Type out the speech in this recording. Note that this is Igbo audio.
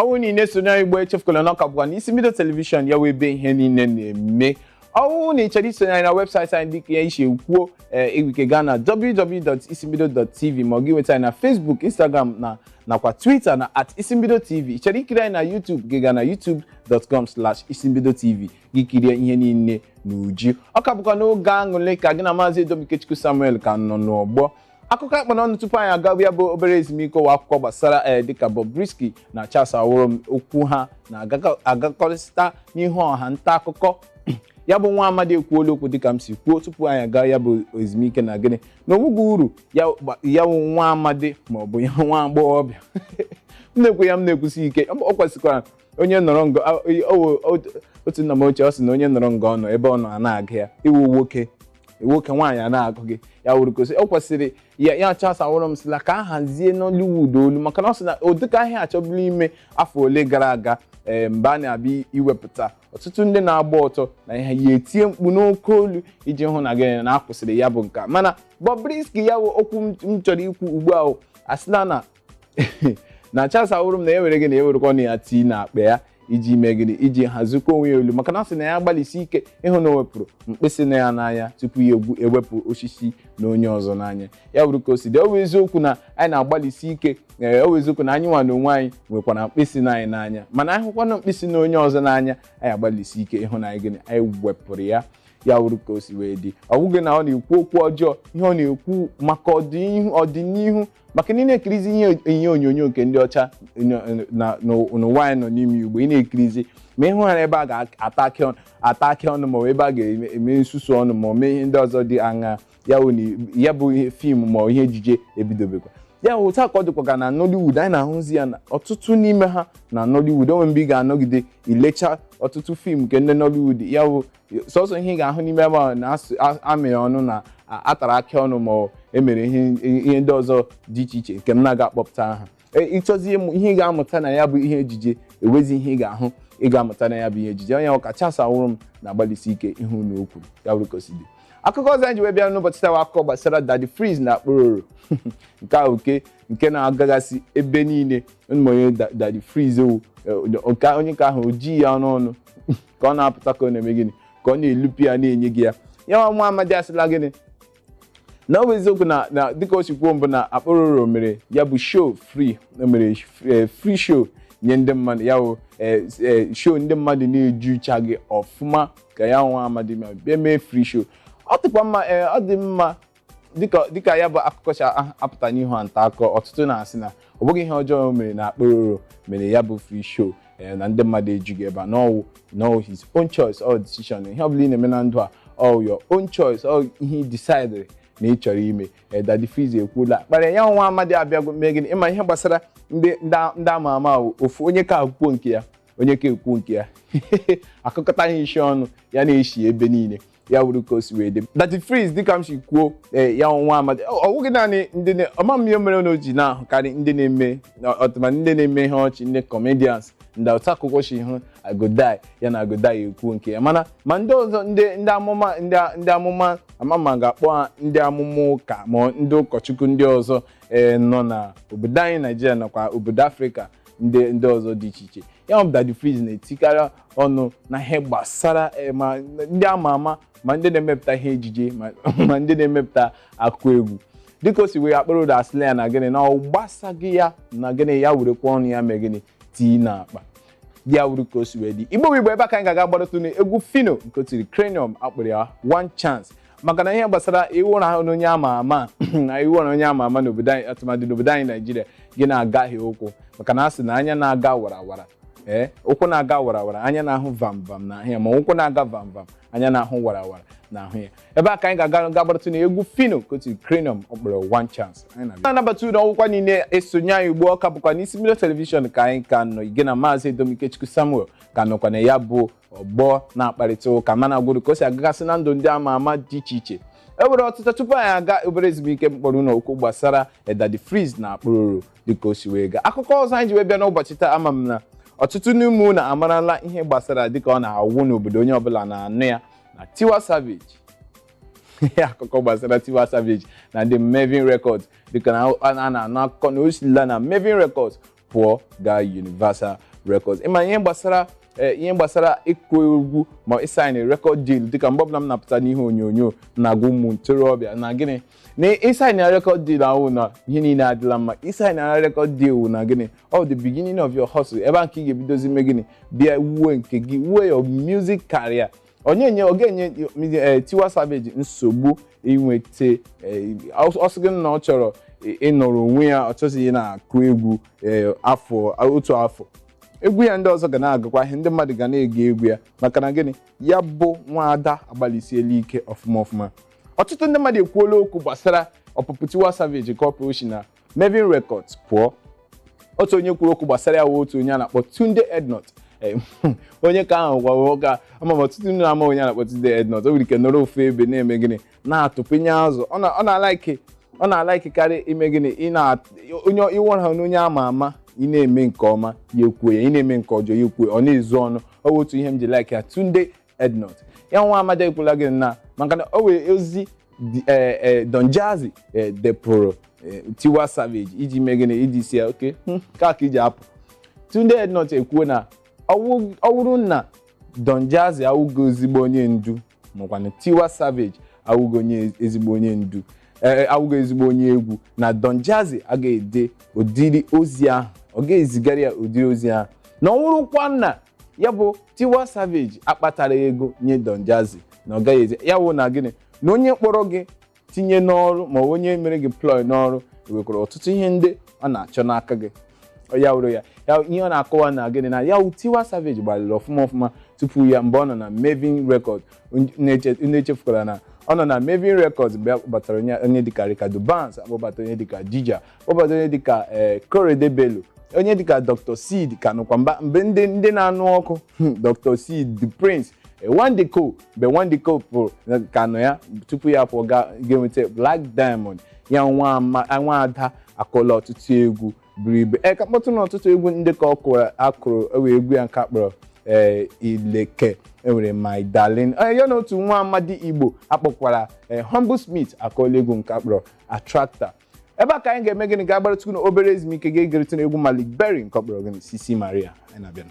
Ọwụ na ị na-esonye anyị ugbo, echefukwala na ọka bụkwa n'Isi Mbido Television, ya wee ebe ihe niile na-eme. Ọwụ na ị chọrọ isonye anyị na webụsaịtị anyị, dịka ya isi ekwuo, ee, ike gaa na www.isimbido.tv, ma ọ gị nweta anyị na Facebook, Instagram na nakwa Twitter na @isimbidotv. Ị chọrọ ikiri anyị na YouTube, gị gaa na youtube.com/isimbidotv, gị kirie ihe niile n'uju. Ọ ka bụkwa n'oge aṅụrị ka gị na Maazị Edomikechukwu Samuel ka nọ n'ọgbọ akụkọ akpa n'ọnụ. Tupu anyị aga ya bụ obere ezumike ụwa, akụkọ gbasara ee dịka Bobrisky na Charles Awurum, okwu ha na-agakọrịta n'ihu ọha nta akụkọ. Ya bụ nwa amadi ekwuola okwu, dịka m si kwuo tupu anyị aga ya bụ ezumike, na gịnị na onweghị uru ya bụ nwa amadi ma ọ bụ ya nwa agbọghọbịa. M na-ekwu ya, m na-ekwusi ike, ọ kwesịkwara onye nọrọ nga otu nna m ochie, ọ sị na onye nọrọ nga ọ nọ, ebe ọ nọ a na-agụ ya iwu nwoke nwoke, nwaanyị a na-agụ gị ya wuru kosi. O kwesịrị ya ya Charles Awurum sịla ka a hazie Nollywood olu, maka na ọ sị na ụdịka ahịa achọbụla ime afọ ole gara aga, ee, mgbe a na-abịa iwepụta ọtụtụ ndị na-agba ọtọ na ihe ya, etie mkpu n'oke olu iji hụ na gịnị na akwụsịrị ya bụ nka. Mana Bobrisky, ya bụ okwu m chọrọ ikwu ugbu a, asịla na Charles Awurum na ewere gị na ewerekwa na ya tii na akpa ya iji mee gịnị, iji hazikwa onwe ya olu, maka na ọ sị na ya gbalịsi ike ịhụ na o wepụrụ mkpịsị na ya n'anya tupu ya egwu ewepụ osisi na onye ọzọ n'anya. Ya bụrụ ka o si dị, ọ bụ eziokwu na anyị na-agbalịsi ike. Ee, ọ bụ eziokwu na anyị nwa na onwe anyị nwekwara mkpịsị na anyị n'anya, mana anyị hụkwana mkpịsị na onye ọzọ n'anya, anyị agbalịsi ike ịhụ na anyị gịnị, anyị wepụrụ ya. Ya wụrụ ka o si wee dị. Ọ bụghị na ọ na-ekwu okwu ọjọọ, ihe ọ na-ekwu maka ọdịnihu, maka na ị na-ekirizi ihe onyonyo nke ndị ọcha n'ụwa anyị nọ n'ime ugbo, ị na-ekirizi ma ịhụ ha ebe a ga-ata akị ọnụ, ata akị ọnụ, ma ọ bụ ebe a ga-eme nsusu ọnụ, ma ọ mee ihe ndị ọzọ dị aṅaa. Ya bụ na ya bụ ihe film ma ọ ihe ejije ebidobekwa ya wụ taa ka ọ dịkwa ka na Nollywood anyị na-ahụzi ya na ọtụtụ n'ime ha na Nollywood. Onwe mgbe ị ga-anọgide ilecha ọtụtụ film nke ndị Nollywood, ya bụ sọsọ ihe ị ga-ahụ n'ime ebe ahụ na amịrị ọnụ na atara akị ọnụ, ma ọ emere ihe ndị ọzọ dị iche iche nke m na-aga akpọpụta aha. Ịchọzie ịmụ ihe ị ga-amụta na ya bụ ihe ejije, ewezi ihe ị ga-ahụ ị ga-amụta na ya bụ ihe ejije. Onye ọka Charles Awurum na-agbalịsi ike ịhụ na o kwuru ya bụrụ ka o si dị. Akụkọ ọzọ anyị ji wee bịa n'ụbọchị taa bụ akụkọ gbasara Daddy Freeze na Akpororo, nke ahụ nke na-agagasị ebe niile. Ụmụ onye Daddy Freeze wụ nke onye ka ahụ oji ya ọnụ ọnụ ka ọ na-apụta, ka ọ na-eme gịnị, ka ọ na-elupi ya na-enye gị ya. Ya nwa amadi asịla gịnị, na ọ bụ eziokwu na dịka o si kwuo mbụ na Akpororo mere ya bụ show free, o mere free show nye ndị mmadụ, ya bụ show ndị mmadụ na-ejuchaghị ọfụma, ka ya nwa amadi ma bịa mee free show. Ọ dịkwa mma, ee, ọ dị mma. Dịka ya bụ akụkọ si apụta n'ihu nta akọ, ọtụtụ na-asị na ọ bụghị ihe ọjọọ o mere na Akpororo mere ya bụ free show, na ndị mmadụ ejughị ebe a, n'ọwụ no his own choice or decision. Ihe ọbụla ị na-eme na ndụ a, all your own choice, all ihe ị decide na ị chọrọ ime. Daddy Freeze ekwuola kpara ya. Nwa amadi abịago mee gịnị, ịma ihe gbasara ndị ama ama ahụ, ofu onye ka akwuo nke ya, onye ka ekwu nke ya, akụkọta ha isi ọnụ, ya na-eshi ebe niile. Ya wuru ka o si wee dị. Daddy Freeze, dịka m si kwuo, ee, ya nwa amadi, ọ bụghị naanị ndị ọma m ihe mere na o ji na-ahụkarị ndị na-eme ọtụma, ndị na-eme ihe ọchị, ndị comedians, ndị otu akụkọ si hụ Agodai ya na Agodai ekwu nke ya, mana ma ndị ọzọ, ndị amụma, ndị amụma ama ma ga-akpọ ha ndị amụma ụka, ma ndị ụkọchukwu ndị ọzọ, ee, nọ na obodo anyị Naijiria nakwa obodo Afrịka ndị ọzọ dị iche iche. Ya bụ Daddy Freeze na-etikarị ọnụ na ihe gbasara ma ndị ama ama, ma ndị na-emepụta ihe ejije, ma ndị na-emepụta akụkọ egwu. Dịka o si wee Akpororo asịla ya na gịnị, na ọ gbasaghị ya, na gịnị, ya werekwa ọnụ ya mee gịnị, tii n'akpa. Ya wuru ka o si wee dị. Igbo bụ Igbo, ebe aka anyị ga-aga gbarụtụ egwu Phyno nke o tiri Kranium, akpọrọ ya One Chance, maka na ihe gbasara iwu na onye ama ama na iwu na onye ama ama n'obodo anyị, atụmadị n'obodo anyị Naijiria, gị na-agaghị ụkwụ, maka na a sị na anya na-aga warawara, ee, ụkwụ na-aga warawara, anya na-ahụ vam vam n'ahụ ya, ma ụkwụ na-aga vam vam, anya na-ahụ warawara n'ahụ ya. Ebe a ka anyị ga-aga gbarụtụ na egwu Phyno nke o tiri Kranium, ọ kpọrọ One Chance. Anyị na-anabata unu ọgwụkwa niile esonye anyị ugbu. Ọka bụkwa n'Isi Mbido Television ka anyị ka nọ. Gị na Maazị Edomikechukwu Samuel ka nọkwa na ya bụ ọgbọ na-akparịta ụka, mana gwuru ka o si agagasị na ndụ ndị ama ama dị iche iche. E nwere ọtụtụ. Tupu anyị aga obere ezumike, mkpọrọ ụlọ okwu gbasara Daddy Freeze na Akpororo dịka o si wee gaa. Akụkọ ọzọ anyị ji wee bịa n'ụbọchị taa, ama m na ọtụtụ n'ime unu amarala ihe gbasara dịka ọ na-awụ n'obodo, onye ọbụla na-anụ ya na Tiwa Savage. Akụkọ gbasara Tiwa Savage na ndị Mavin Records, dịka na a na-anụ akụkọ na o sila na Mavin Records pụọ gaa Universal Records. Ịma ihe gbasara ihe gbasara ịkụ egwu ma ịsaịn record deal, dịka mgbe ọbụla m na-apụta n'ihe onyonyo na-agwa ụmụ ntorobịa na gịnị na ịsaịn record deal ahụ na ihe niile adịla mma. Ịsaịn record deal na gịnị, all the beginning of your hustle, ebe a nke ị ga-ebidozi ime gịnị, bịa wuo nke gị, wuo your music career. Onye nye ọ ga-enye Tiwa Savage nsogbu inweta ọsọ gị na ọ chọrọ ịnọrọ onwe ya, ọ chọzighị na-akụ egwu afọ otu afọ, egwu ya ndị ọzọ ga na-agakwa ihe ndị mmadụ ga na-ege egwu ya, maka na gịnị, ya bụ nwaada agbalịsiela ike ọfụma ọfụma. Ọtụtụ ndị mmadụ ekwuola okwu gbasara ọpụpụ Tiwa Savage ka ọ pụrụ si na Mavin Records pụọ. Otu onye kwuru okwu gbasara ya wụ otu onye a na-akpọ Tunde Ednut, onye ka ahụ gwa nwoke a ama m ọtụtụ ndị na-ama onye a na-akpọ Tunde Ednut. O nwere ike nọrọ ofu ebe na-eme gịnị, na-atụpịnye azụ, ọ na-alaikekarị ime gịnị, onye ịwụra ha na onye ama ama, ị na-eme nke ọma ya ekwuo ya, ị na-eme nke ọjọọ ya ekwuo ya, ọ na-ezu ọnụ. Ọ bụ otu ihe m ji like ya, Tunde Ednut. Ya nwa amadi ekwula gị na maka na o wee ozi Don Jazzy depụrụ Tiwa Savage iji mee gịnị, iji si ya oke ka ka iji apụ. Tunde Ednut ekwuo na ọ bụrụ na Don Jazzy awụgo ezigbo onye ndu, makwanụ Tiwa Savage awụgo onye ezigbo onye ndu, awụgo ezigbo onye egwu, na Don Jazzy agaghị ede ụdịrị ozi ahụ, ọ ga-ezigara ya ụdịrị ozi ahụ, na ọ wụrụkwa na ya bụ Tiwa Savage akpatara ego nye Don Jazzy, na ọ gaghị ezi ya wụ na gịnị, na onye kpọrọ gị tinye n'ọrụ ma onye mere gị plọy n'ọrụ nwekwara ọtụtụ ihe ndị ọ na-achọ n'aka gị. Ya wụrụ ya ihe ọ na-akọwa na gịnị, na ya wụ Tiwa Savage gbalịrị ọfụma ọfụma tupu ya mgbe ọ nọ na Mavin Records. Na-echefukwara na ọ nọ na Mavin Records mgbe akpọbatara onye dịka Ricardo Barnes, akpọbata onye dịka Dija, akpọbata onye dịka Korede Bello, onye dịka Dr. Seed ka nọkwa mba mgbe ndị na-anụ ọkụ Dr. Seed, The Prince, Wandiko, mgbe Wandiko pụrụ ka nọ ya tupu ya pụọ ga-enweta Black Diamond. Ya nwa ada akụla ọtụtụ egwu buru ibu, ka mkpọtụ na ọtụtụ egwu ndị ka ọ kụrụ akụrụ ewe egwu ya nke akpọrọ Ileke, enwere My Darling, ya na otu nwa amadi Igbo akpọkwara Humble Smith akụọla egwu nke akpọrọ Attractor. Ebe a ka anyị ga-eme gịnị, ga-agbaratụ na obere ezumike, ga-egerịta na egwu Malik Berry nke ọ kpọrọ gịnị, Sisi Maria. Anyị na-abịa.